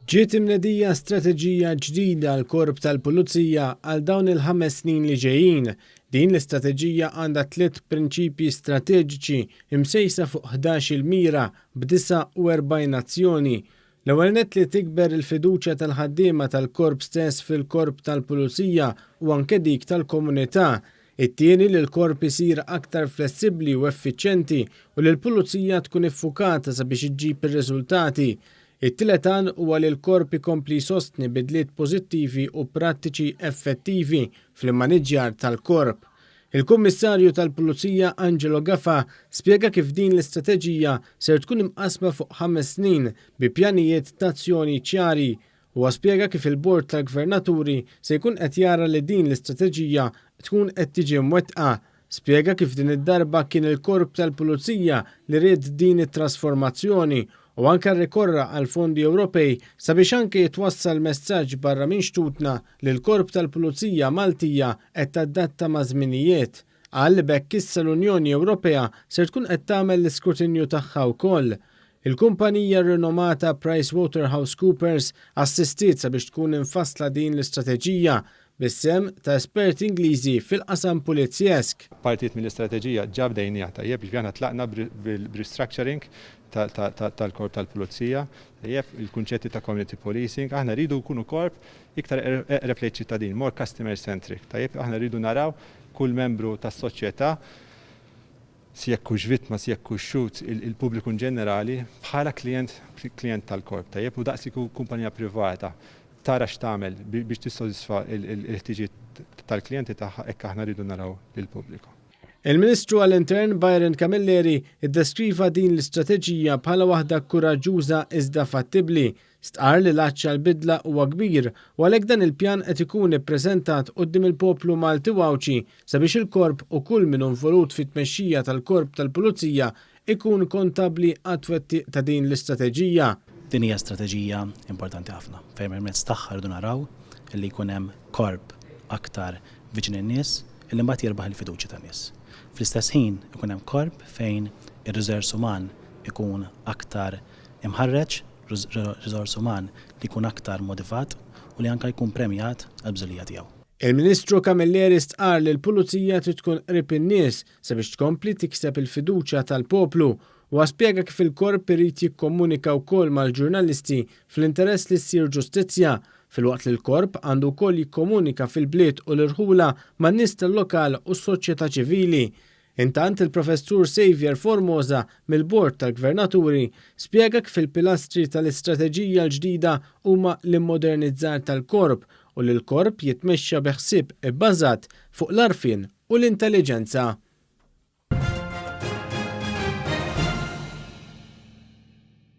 Ġiet imnedija strateġija ġdida għall-Korp tal-Pulizija għal dawn il-ħames snin li ġejjin. Din l-istrateġija għandha tliet prinċipji strateġiċi msejsa fuq 11-il mira b'49 azzjoni. L-ewwel nett li tikber il-fiduċja tal-ħaddiema tal-Korp stess fil-Korp tal-Pulizija u anke dik tal-komunità. It-tieni li l-Korp isir aktar flessibbli u effiċjenti u li l-Pulizija tkun iffukata sabiex iġġib ir-riżultati. It-tielet għan huwa li l-Korp ikompli jsostni bidliet pożittivi u prattiċi effettivi fl-immaniġġjar tal-Korp. Il-Kummissarju tal-Pulizija Angelo Gafà spjega kif din l-istrateġija ser tkun imqassma fuq ħames snin bi pjanijiet t'azzjoni ċari. Huwa spjega kif il-Bord tal-Gvernaturi se jkun qed jara li din l-istrateġija tkun qed tiġi mwettqa. Spjega kif din id-darba kien il-Korp tal-Pulizija li ried din it-trasformazzjoni u anke rrikorra għal fondi Ewropej sabiex anke jitwassal messaġġ barra minn xtutna li l-Korp tal-Pulizija Maltija qed tadatta maż-żminijiet. Qal li b'hekk issa l-Unjoni Ewropea ser tkun qed tagħmel l-iskrutinju tagħha wkoll. Il-kumpanija rinomata PricewaterhouseCoopers assistiet sabiex tkun imfassla din l-istrateġija bis-sehem ta' esperti Ingliżi fil-qasam pulizjesk. Partijiet mill-istrateġija ġa bdejniha, tajjeb, jiġifieri aħna tlaqna b'restructuring tal-korp tal-pulizija, tajjeb, il-kunċetti ta' community policing, aħna rridu nkunu korp iktar eqreb lejn ċittadin, more customer centric, tajjeb, aħna rridu naraw kull membru tas-soċjetà, si jekk hux vittma, si jekk hux xhud, il-pubbliku in ġenerali bħala klient klient tal-korp, tajjeb, u daqs kieku kumpanija privata tara x'tagħmel biex tissodisfa l-ħtiġijiet tal-klijenti tagħha, hekk aħna rridu naraw lill-pubbliku. Il-Ministru għall-Intern Byron Camilleri iddeskriva din l-istrateġija bħala waħda kuraġġuża iżda fattibbli. Stqarr li l-għatx għall-bidla huwa kbir u għalhekk dan il-pjan qed ikun ippreżentat quddiem il-poplu Malti u Għawdxi sabiex il-Korp u kull min hu involut fit-tmexxija tal-Korp tal-Pulizija ikun kontabbli għat-twettiq ta' din l-istrateġija. Din hija strateġija importanti ħafna fejn permezz tagħha rridu naraw li jkun hemm korp aktar viċin in-nies illi mbagħad jirbaħ il-fiduċja tan-nies. Fl-istess ħin ikun hemm korp fejn ir-riżors uman ikun aktar imħarreġ, riżors uman li jkun aktar motivat u li anke jkun premjat għall-bżulija tiegħu. Il-Ministru Camilleri stqarr li l-Pulizija trid tkun qrib in-nies sabiex tkompli tikseb il-fiduċja tal-poplu. Huwa spjega kif il-Korp irid jikkomunika wkoll mal-ġurnalisti fl-interess li ssir ġustizzja, filwaqt li l-Korp għandu wkoll jikkomunika fil-bliet u l-irħula man-nies tal-lokal u s-soċjetà ċivili. Intant il-Professur Saviour Formosa mill-Bord tal-Gvernaturi spjega kif il-pilastri tal-istrateġija l-ġdida huma l-immodernizzar tal-Korp u li l-Korp jitmexxa bi ħsieb ibbażat fuq l-għarfien u l-intelliġenza.